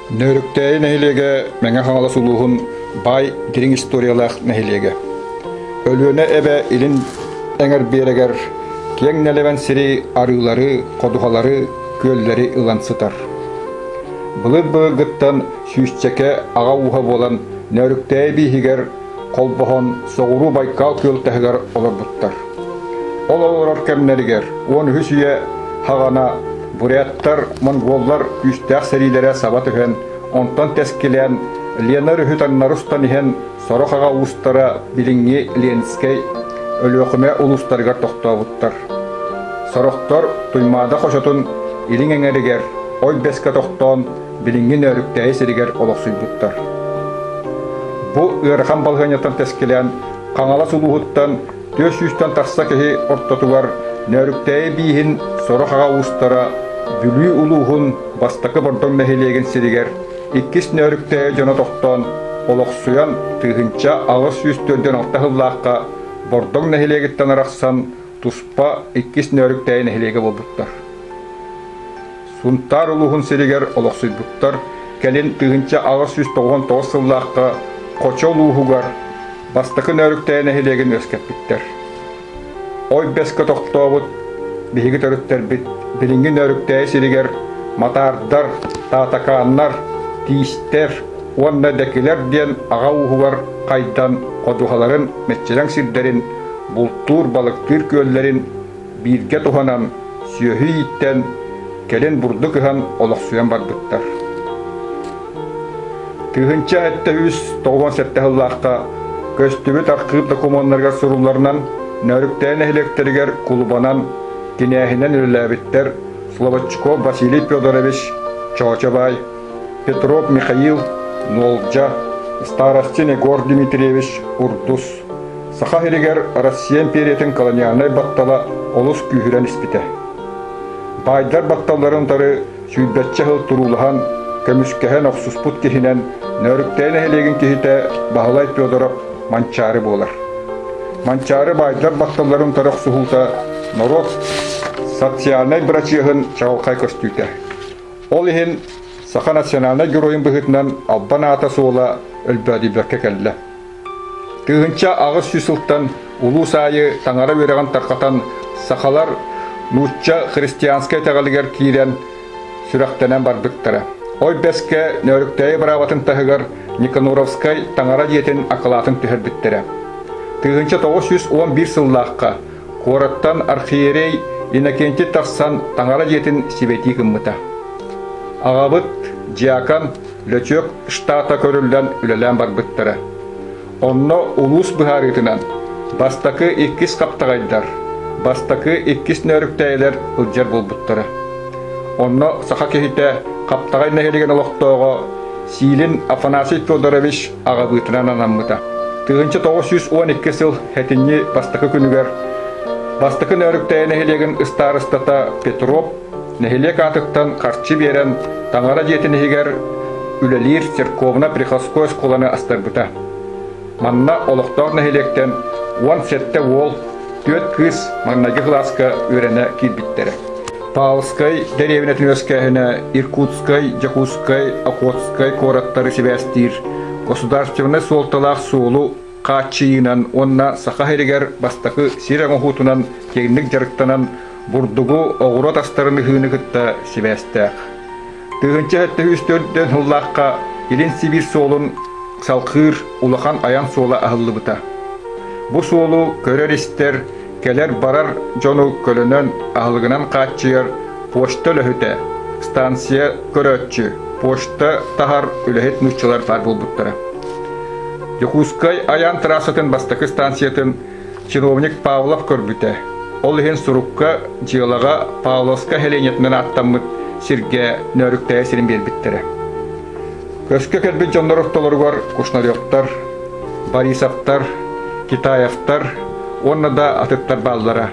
Нөөрүктээйи нэһилиэгэ Мэҥэ Хаҥалас улууһун баай дириҥ историялаах нэһилиэгэ. Өлүөнэ эбэ илин эҥэр биэрэгэр киэҥ нэлэмэн сири, арыылары, ходуһалары, күөллэри ылан сытар. Былыр-былыргыттан сүүсчэкэ аҕа ууһа буолан Нөөрүктээйи бииһигэр холбоһон соҕуруу Байкал күөл таһыгар олорбуттар. Ол олорор кэмнэригэр 13 үйэ хаҕана буряттар, монголлар күүстээх сэриилэрэ саба түһэн, онтон тэскилээн Лена өрүһү таҥнары устан иһэн сорох аҕа уустара билиҥҥи Ленскэй, Өлүөхүмэ улуустарыгар тохтообуттар. Сорохтор Туймаада хочотун илиҥ эҥэригэр Ой Бэскэ тохтоон билиҥҥи Нөөрүктээйи сиригэр олохсуйбуттар. Бу ыарахан балаһыанньаттан тэскилээн Хаҥалас улууһуттан 400-тэн тахса киһи ортотугар Нөөрүктээйи бииһин сорох аҕа уустара Бүлүү улууһун Бастакы Бордоҥ нэһилиэгин сиригэр иккис Нөөрүктээйи дьоно тохтоон олохсуйан 1846 сыллаахха Бордоҥ нэһилиэгиттэн арахсан туспа иккис Нөөрүктээйи нэһилиэгэ буолбуттар. Сунтаар улууһун сиригэр олохсуйбуттар, кэлин 1899 сыллаахха Хочо улууһугар Бастакы Нөөрүктэйэ нэһилиэгин үөскэппиттэр. Ой бэскэ тохтообут биһиги төрүттэрбит билиҥҥи Нөөрүктэйэ сиригэр матаардар, таатакааннар, тиистэр уонна дэкилэр диэн аҕа ууһугар хайдан ходуһаларын, мэччирэҥ сирдэрин, бултуур, балыктыыр күөллэрин бииргэ туһанан, сүөһү ииттэн, кэлин бурдук ыһан олохсуйан барбыттар. 1797 сыллаахха көстүбүт архыып докумуоннарыгар сурулларынан, Нөөрүктэйэ нэһилиэктэригэр кулубанан, кинээһинэн үлэлээбиттэр Слободчуков Василий Федорович, Чоочо баай, Петров Михаил, Нуолдьа, Старостин Егор Дмитриевич, Урдус. Саха сиригэр Россия империятын колониальнай баттала олус күүһүрэн испитэ. Баайдар батталларын утары сүүрбэччэ сыл туруулаһан, көмүскэһэн охсуспут киһинэн Нөөрүктэйэ нэһилиэгин киһитэ Баһылай Федоров Манчаары буолар. Манчаары баайдар батталларын утары охсуһуута норуот социальнай бырачыаһын чаҕылхай көстүүтэ. Ол иһин саха национальнай геройун быһыытынан албан аата суола өлбөөдүйбэккэ кэллэ. 1800 сылтан улуус аайы таҥара үөрэҕин тарҕатан сахалар нуучча христианскай итэҕэлигэр киирэн сүрэхтэнэн барбыттара. Ой бэскэ Нөөрүктээйи быраабатын таһыгар Никаноровскай таҥара дьиэтин акылаатын түһэрбиттэрэ. 1911 сыллаахха куораттан архиерей Иннокентий тахсан таҥара дьиэтин сибэтии гыммыта. Аҕабыт дьякон Лөчүөк штата көрүллэн үлэлээн барбыттара. Онно улуус быһаарыытынан бастакы иккис хаптаҕайдар, бастакы иккис нөөрүктээйилэр ылдьар буолбуттара. Онно саха киһитэ Хаптаҕай нэһилиэгин олохтооҕо Силин Афанасий Федорович аҕабыытынан анаммыта. 1912 сыл сэтинньи бастакы күнүгэр Бастакы Нөөрүктэйэ нэһилиэгин ыстаарыстата Петров нэһилиэк аатыттан харчы биэрэн таҥара дьиэтин иһигэр үлэлиир церковно-приходской оскуоланы астарбыта. Манна олохтоох нэһилиэктэн 17 уол, түөрт кыыс маҥнайгы кылааска үөрэнэ киирбиттэрэ. Павловскай дэриэбинэтин үөскээһинэ Иркутскай, Дьокуускай, Охотскай куораттары сибээстиир государственнай суолталаах суолу хааччыйыынан уонна Саха сиригэр бастакы сир оҥоһуутунан киэҥник дьарыктанан бурдугу, оҕуруот астарын ыһыыны кытта сибээстээх. 1704 сыллаахха Илин Сибиир суолун салхыыр улахан айан суола аһыллыбыта. Бу суолу көрөр-истэр, кэлэр-барар дьону көлөнөн, аһылыгынан хааччыйар почта үлэһитэ, станция көрөөччү, почта таһар үлэһит нууччалар баар буолбуттара. Дьокуускай айаан трассатын бастакы станциятын чиновник Павлов көрбүтэ. Ол иһин сурукка дьыалаҕа Павловскай сэлиэнньэтинэн ааттаммыт сиргэ Нөөрүктэйэ сирин биэрбиттэрэ. Көскө кэлбит дьоннор ортолоругар Кушнаревтар, Борисовтар, Китаевтар уонна да атыттар бааллара.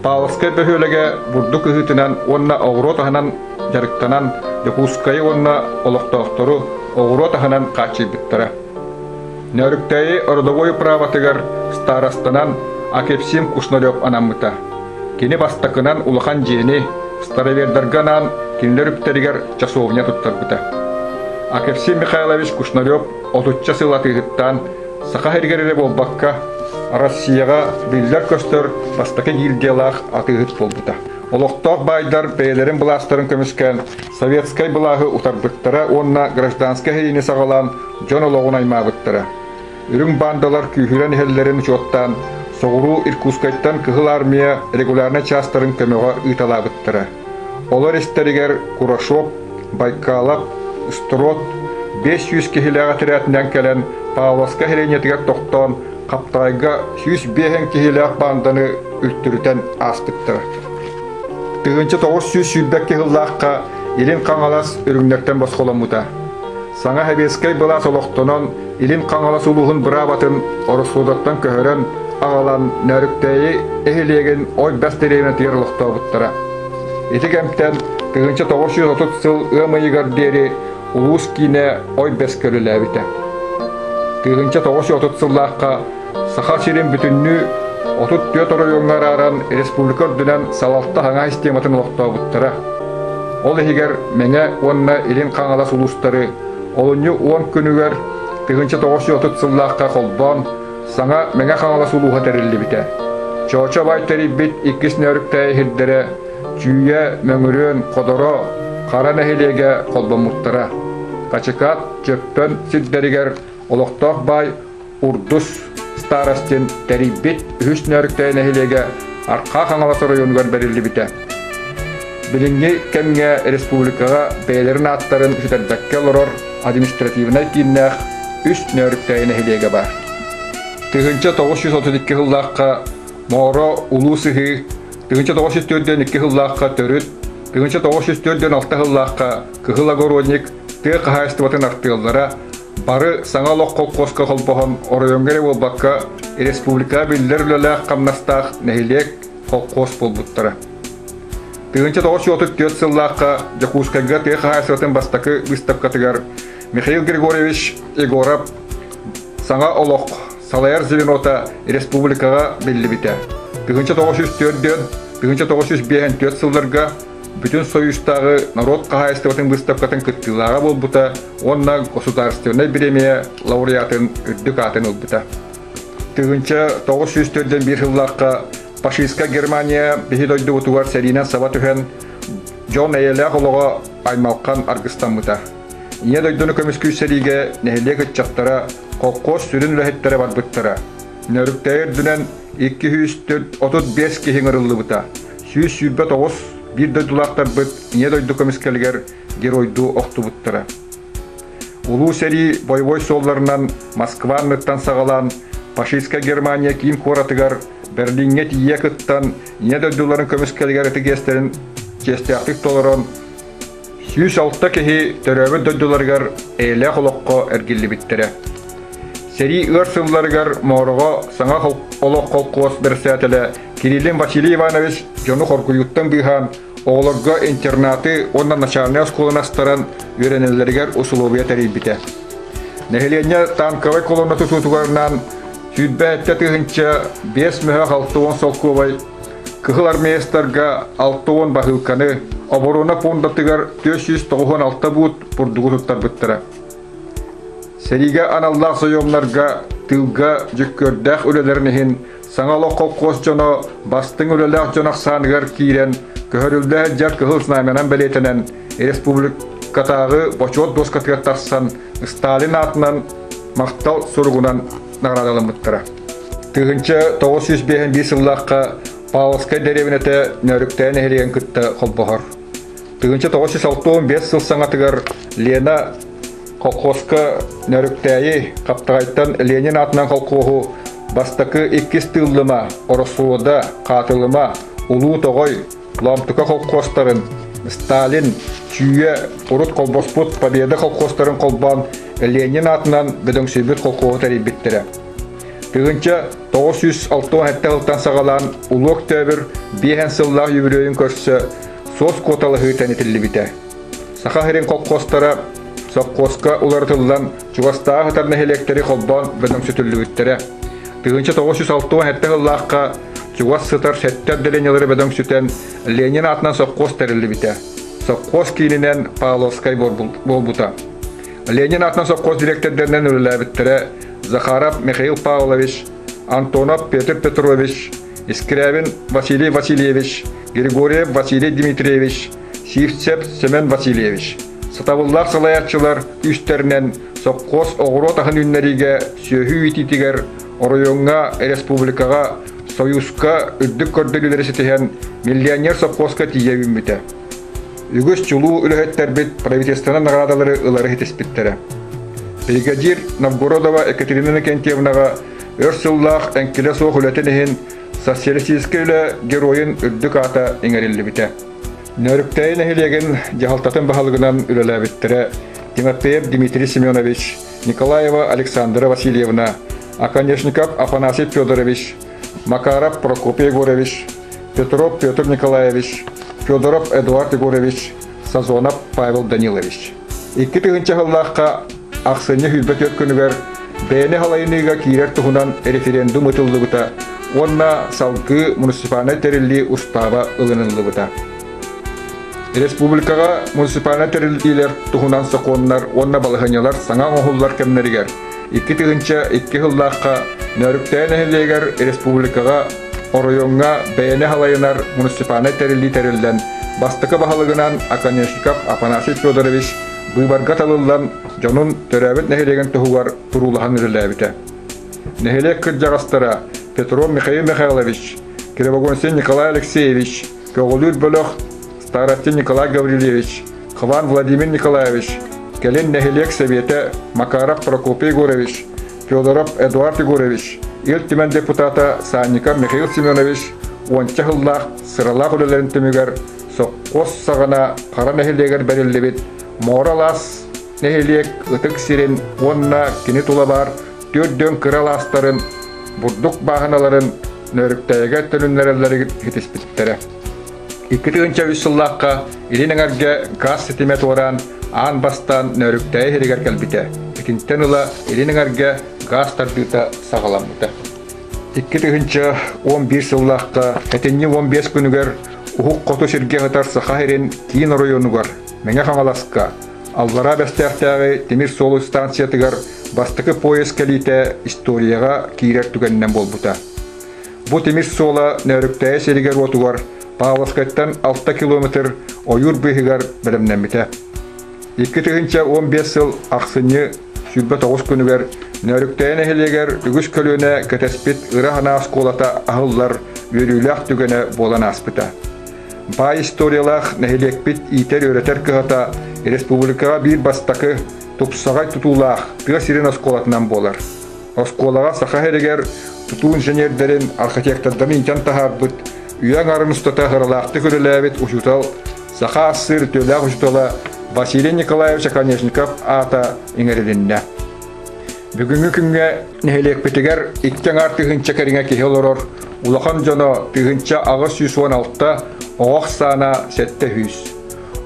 Павловскай бөһүөлэгэ бурдук ыһыытынан уонна оҕуруот аһынан дьарыктанан Дьокуускайы уонна олохтоохтору оҕуруот аһынан хааччыйбыттара. Нөөрүктээйи родовой управатыгар старостанан Акепсим Кушнарев анаммыта. Кини бастакынан улахан дьиэни старовердарга анаан кинилэр үптэригэр часовня туттарбыта. Акепсий Михайлович Кушнарев отучча сыл атыыһыттаан Саха сиригэр эрэ буолбакка, Россияҕа биллэр-көстөр бастакы гильдиялаах атыыһыт буолбута. Олохтоох баайдар бэйэлэрин былаастарын көмүскээн советскай былааһы утарбыттара уонна гражданскай сэриини саҕалаан дьон олоҕун аймаабыттара. Үрүҥ баандалар күүһүрэн иһэллэрин учуоттаан, соҕуруу Иркутскайтан Кыһыл Армия регулярнай чаастарын көмөҕө ыыталаабыттара. Олор истэригэр Курашов, Байкалов, Строд 500 киһилээх этэрээтинэн кэлэн Павловскай сэлиэнньэтигэр тохтоон Хаптаҕайга 105 киһилээх баанданы үлтүрүтэн ааспыттара. 1922 сыллаахха Илин Хаҥалас үрүҥнэртэн босхоломмута. Саҥа сэбиэскэй былаас олохтонон Илин Хаҥалас улууһун быраабатын Ороссолуодаттан көһөрөн аҕалан Нөөрүктээйи нэһилиэгин Ой-Бэс дэриэбинэтигэр олохтообуттара. Ити кэмтэн 1930 сыл ыам ыйыгар диэри улуус киинэ Ой-Бэскэ үлэлээбитэ. 1930 сыллаахха Саха сирин бүтүннүү 34 оройуоҥҥа арааран республика үрдүнэн салалта саҥа систематын олохтообуттара. Ол иһигэр Мэҥэ уонна Илин Хаҥалас улуустары Олунньу уон күнүгэр 1930 сыллаахха холбоон саҥа Мэҥэ Хаҥалас улууһа тэриллибитэ. Чоочо баай тэрийбит иккис Нөөрүктээйи сирдэрэ Чүүйэ, Мөҥүрүөн, Ходоро, Хара нэһилиэгэ холбоммуттара. Хачыкаат, Чөппөн сирдэригэр олохтоох баай Урдус старостин тэрийбит үһүс Нөөрүктэйэ нэһилиэгэ Архаа Хаҥалас оройуонугар бэриллибитэ. Билиҥҥи кэмҥэ республикаҕа бэйэлэрин ааттарын сүтэрбэккэ олорор административнай кииннээх үс Нөөрүктэйэ нэһилиэгэ баар. 1932 сыллаахха Моро Улуу Сыһыы, 1942 сыллаахха Төрүт, 1946 сыллаахха Кыһыл Огородник тыа хаһаайыстыбатын артыаллара бары саҥа олох холкуоска холбоһон оройуоҥҥа эрэ буолбакка, республикаҕа биллэр үлэлээх-хамнастаах нэһилиэк, холкуос буолбуттара. 1934 сыллаахха Дьокуускайга тыа хаһаайыстыбатын бастакы быыстапкатыгар Михаил Григорьевич Егоров саҥа олох салайар звенота республикаҕа биллибитэ. 1904 1954 сылларга Бүтүн Союзтааҕы норуот хаһаайыстыбатын быыстапкатын кыттыылааҕа буолбута уонна государственнай бириэмийэ лауреатын үрдүк аатын ылбыта. 1941 сыллаахха фашистскай Германия биһи дойдубутугар сэриинэн саба түһэн, дьон эйэлээх олоҕо аймалхан аргыстаммыта. Ийэ дойдуну көмүскүүр сэриигэ нэһилиэк ыччаттара, холкуос сүрүн үлэһиттэрэ барбыттара. Нөрүктэйи үрдүнэн 235 киһи ыҥырыллыбыта. 129 биир дойдулаахтарбыт Ийэ дойду көмүскэлигэр геройдуу охтубуттара. Улуу сэрии бойобуой суолларынан Москва анныттан саҕалаан фашистскай Германия киин куоратыгар Берлиҥҥэ тиийэ кыттан Ийэ дойдуларын көмүскэлигэр ытык чиэстээхтик толорон 106 киһи төрөөбүт дойдуларыгар эйэлээх олоххо эргиллибиттэрэ. Сэрии ыар сылларыгар Моороҕо саҥа олох холкуос бэрэссэдээтэлэ Кириллин Василий Иванович дьону хоргуйууттан быыһаан, оҕолорго интернаты уонна начальнай оскуоланы астаран үөрэнэллэригэр усулуобуйа тэрийбитэ. Нэһилиэнньэ танковай колонна тутуутугарынан 27 тыһыынча 5 мөһөх 60 солкуобай Кыһыл армеецтарга 60 баһыылканы, оборона пуондатыгар 496 буут бурдугу туттарбыттара. Сэриигэ аналлаах сойуомнарга тыылга дьүккүөрдээх үлэлэрин иһин саҥа олох холкуос дьоно бастыҥ үлэлээх дьон ахсааныгар киирэн, көһөрүллэ сылдьар Кыһыл Знамянан бэлиэтэнэн, республикатааҕы бочуот дуоскатыгар тахсан, Сталин аатынан махтал суругунан наҕараадаламмыттара. 1951 сыллаахха Павловскай дэриэбинэтэ Нөөрүктээн нэһилиэгин кытта холбоһор. 1965 сыл саҥатыгар Лена колхозка Нөөрүктээйи Хаптаҕайтан Ленин аатынан колхоһу бастакы иккис Тыыллыма, Ороссолуода, Хаатылыма, Улуу Тоҕой, Лоомтука холкуостарын, Сталин, Чүүйэ урут холбоспут Победа холкуостарын холбоон Ленин аатынан бөдөҥсүйбүт холкуоһу тэрийбиттэрэ. 1967 сылтан саҕалаан Улуу Өктөөбүр биэһэн сыллаах үбүлүөйүн көрсө суос куоталаһыы тэнитиллибитэ. Саха сирин холкуостара совхозка уларытыллан чугастааҕы сытар нэһилиэктэри холбоон бөдөҥсүтүллүбүттэрэ. 1967 сыллаахха чугас сытар сэттэ отделениелары бөдөҥсүтэн Ленин аатынан совхоз тэриллибитэ. Совхоз киининэн Павловскай буолбута. Ленин аатынан сопхуос дириэктэрдэринэн үлэлээбиттэрэ Захаров Михаил Павлович, Антонов Петр Петрович, Искрябин Василий Васильевич, Григорьев Василий Дмитриевич, Сивцев Семен Васильевич. Сатабыллаах салайааччылар күүстэринэн сопхуос оҕуруот аһын үүннэриигэ сүөһү иитиитигэр оройуоҥҥа, республикаҕа, Союзка үрдүк көрдөрүүлэри ситиһэн миллионер сопхуоска тиийэ үүммүтэ. Үгүс чулуу үлэһиттэрбит правительствонан наҕараадалары ылары ситиспиттэрэ. Бригадир Новгородова Екатерина Иннокентьевнаҕа өр сыллаах эҥкилэ суох үлэтин иһин Социалистическай үлэ геройун үрдүк аата иҥэриллибитэ. Нөөрүктээйи нэһилиэгин дьаһалтатын баһылыгынан үлэлээбиттэрэ Тимофеев Дмитрий Семенович, Николаева Александра Васильевна, Оконешников Афанасий Федорович, Макаров Прокопий Егорович, Петров Петр Николаевич, Федоров Эдуард Егорович, Сазонов Павел Данилович. 2000 сыллаахха ахсынньы 24 күнүгэр бэйэни халайыныыга киирэр туһунан референдум ытыллыбыта уонна салгыы муниципальнай тэриллии устааба ылыныллыбыта. Республикаҕа муниципальнай тэриллиилэр туһунан сокуоннар уонна балаһыанньалар саҥа оҥоһуллар кэмнэригэр 2002 сыллаахха Нөөрүктэйэ нэһилиэгэр республикаҕа оройуоҥҥа бэйэни халайынар муниципальнай тэриллии тэриллэн бастакы баһылыгынан Оконешников Афанасий Федорович быыбарга талыллан дьонун төрөөбүт нэһилиэгин туһугар туруулаһан үлэлээбитэ. Нэһилиэк кырдьаҕастара Петров Михаил Михайлович, Кривогонсин Николай Алексеевич, Көҕүлүүр бөлөх старости Николай Гаврильевич, Хван Владимир Николаевич, кэлин нэһилиэк сэбиэтэ Макаров Прокопий Егорович, Федоров Эдуард Егорович, Ил Түмэн депутата Санников Михаил Семенович уонча сыллаах сыралаах үлэлэрин түмүгэр сопхуос саҕана Хара нэһилиэгэр бэриллибит Муора алаас нэһилиэк ытык сирин уонна кини тула баар түөрт дөҥ кыра алаастарын, бурдук бааһыналарын Нөөрүктээйигэ төнүннэрэллэрин ситиспиттэрэ. 2003 сыллаахха Илин Эҥэргэ гаас ситимэ туораан аан бастаан Нөөрүктээйи сиригэр кэлбитэ. Итинтэн ыла Илин Эҥэргэ гаас тардыыта саҕаламмыта. 2011 сыллаахха сэтинньи 15 күнүгэр Уһук Хоту сиргэ сытар Саха сирин киин оройуонугар Мэҥэ Хаҥаласка Аллараа Бэстээхтээҕи тимир суол станциятыгар бастакы поезд кэлиитэ историяҕа киирэр түгэнинэн буолбута. Бу тимир суола Нөөрүктээйи сиригэр-уотугар Павловскайтан 6 километр ойуур быыһыгар бэлэмнэммитэ. 2015 сыл ахсынньы 29 күнүгэр Нөөрүктээйи нэһилиэгэр үгүс көлүөнэ кэтэспит ыра санаа оскуолата аһыллар үөрүүлээх түгэнэ буолан ааспыта. Баай историялаах нэһилиэкпит иитэр-үөрэтэр кыһата республикаҕа биир бастакы тупсаҕай тутуулаах тыа сирин оскуолатынан буолар. Оскуолаҕа Саха сиригэр тутуу инженердэрин, архитектордарын иитэн таһаарбыт, үйэ аҥарын устата сыралаахтык үлэлээбит учуутал, Саха АССР үтүөлээх учуутала Василий Николаевич Оконешников аата иҥэрилиннэ. Бүгүҥҥү күҥҥэ нэһилиэкпитигэр икки аҥаар тыһыынча кэриҥэ киһи олорор, улахан дьоно 1816, оҕо ахсаана 700.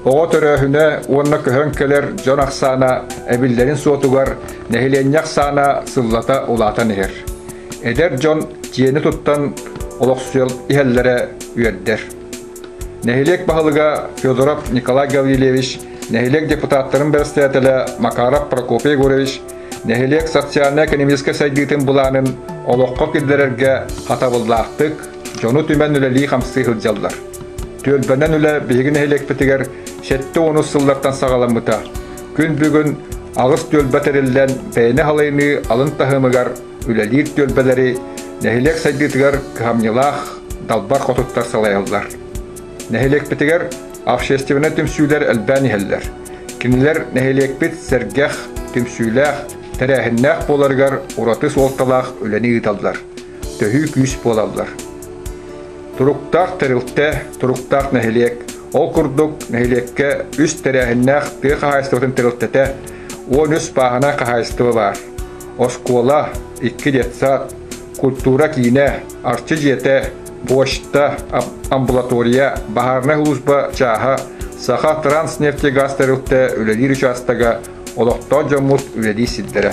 Оҕо төрөөһүнэ уонна көһөн кэлэр дьон ахсаана эбиллэрин суотугар нэһилиэнньэ ахсаана сыллата улаатан иһэр. Эдэр дьон дьиэни туттан олохсуйан иһэллэрэ үөрдэр. Нэһилиэк баһылыга Федоров Николай Гаврильевич, нэһилиэк депутаттарын бэрэссэдээтэлэ Макаров Прокопий Егорович нэһилиэк социальнай-экономическай сайдыытын былаанын олоххо киллэрэргэ хатабыллаахтык, дьону түмэн үлэлии-хамсыы сылдьаллар. Түөлбэнэн үлэ биһиги нэһилиэкпитигэр 70 сыллартан саҕаламмыта. Күн бүгүн аҕыс түөлбэ тэриллэн бэйэни халайыныы алын таһымыгар үлэлиир түөлбэлэри нэһилиэк сайдыытыгар кыһамньылаах далбар хотуттар салайаллар. Нэһилиэкпитигэр общественнай түмсүүлэр элбээн иһэллэр. Кинилэр нэһилиэкпит сэргэх, түмсүүлээх, тэрээһиннээх буоларыгар ураты суолталаах үлэни ыыталлар, төһүү күүс буолаллар. Туруктаах тэрилтэ, туруктаах нэһилиэк. Ол курдук, нэһилиэккэ үс тэрээһиннээх тыа хаһаайыстыбатын тэрилтэтэ, 13 бааһынай хаһаайыстыба баар. Оскуола, икки детсад, культура киинэ, Арчы дьиэтэ, почта, амбулатория, баһаарынай сулууспа чааһа, Саха Транснефтегаз тэрилтэ үлэлиир учаастага, олохтоох дьоммут үлэлиир сирдэрэ.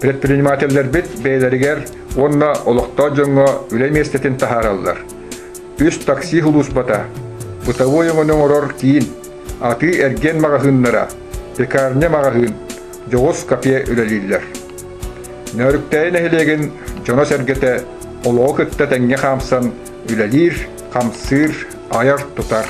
Предпринимателлэрбит бэйэлэригэр уонна олохтоох дьоҥҥо үлэ миэстэтин таһаараллар. Үс такси сулууспата, бытовой өҥөнү оҥорор киин, атыы-эргиэн маҕаһыыннара, пекарня маҕаһыын, дьоҕус кафе үлэлииллэр. Нөөрүктээйи нэһилиэгин дьоно-сэргэтэ олоҕу кытта тэҥҥэ хаамсан үлэлиир, хамсыыр, айар-тутар.